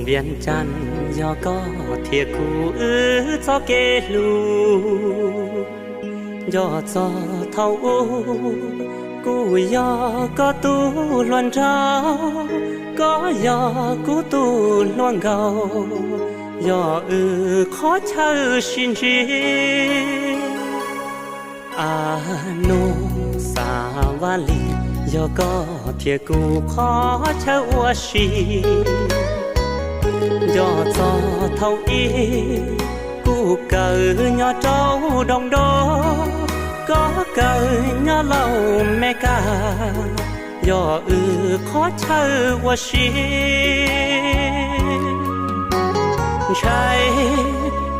Vias Cas, yog koj thiab kuv wb txoj kev hlub. Nco txog thaum ub, kuv yog koj tus hluas nraug, koj yog kuv tus hluas nkauj, yog wb qhov chaw sib ntsib. A nus xav vaj li, yog koj thiab kuv qhov chaw ua si. Nco txog thaum ub, kuv kawm nyob rau Doos Dos, koj kawm nyob Lauj Mes Kas, yog wb qhov chaw ua si. Ntshai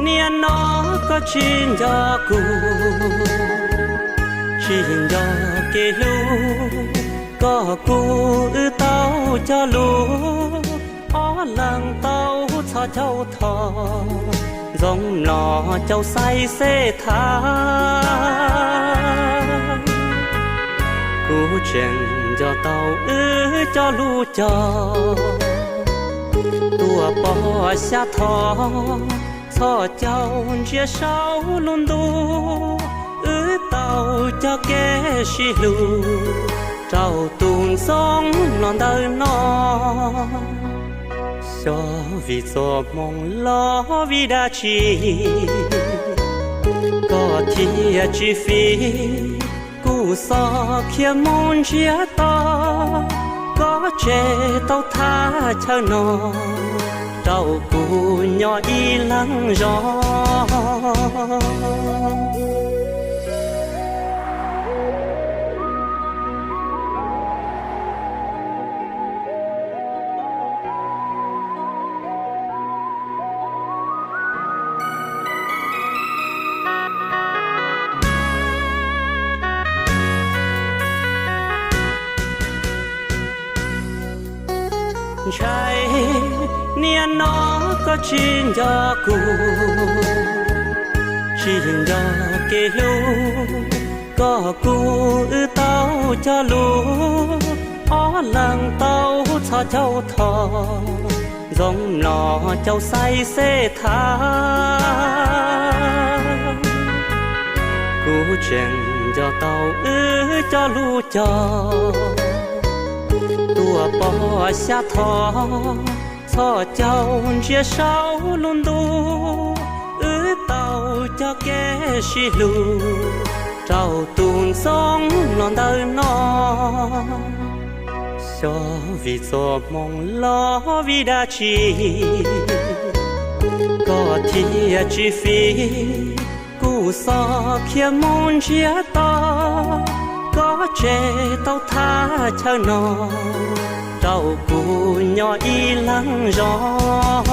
niaj no koj tsis nco kuv, tsis nco kev hlub, koj kuv wb tau cog lus, ob leeg tau txhos caug thov, ntxoov mlom caum xaiv xeb thav. Kuv tseem nco tau wb cog lus cog, tuaj pom xya thov, txhos caug ntsia saum lub ntuj, wb tau cog kev sib hlub rau tus ntxoov mlom ntawm no. Xyov vim txoj hmoo los vim dab tsi, koj thiaj tsis fiv, kuv xoj khiav mus ntsiag to, koj tseg tau thaj chaw no, rau kuv nyob ib leeg zog. Ntshai niaj no koj tsis nco kuv, tsis nco kev hlub, koj kuv wb tau cog lus, ob leeg tau txhos caug thov, ntxoov mlom caum xaiv xeb thav. Kuv tseem nco tau wb cog lus cog, tuaj pom xya thov, txhos caug ntsia saum lub ntuj, wb tau cog kev sib hlub rau tus ntxoov mlom ntawm no. Xyov vim txoj hmoo los vim dab tsi, koj thiaj tsis fiv, kuv xoj khiav mus ntsiag to, koj tseg tau thaj chaw no, rau kuv nyob ib leeg zog.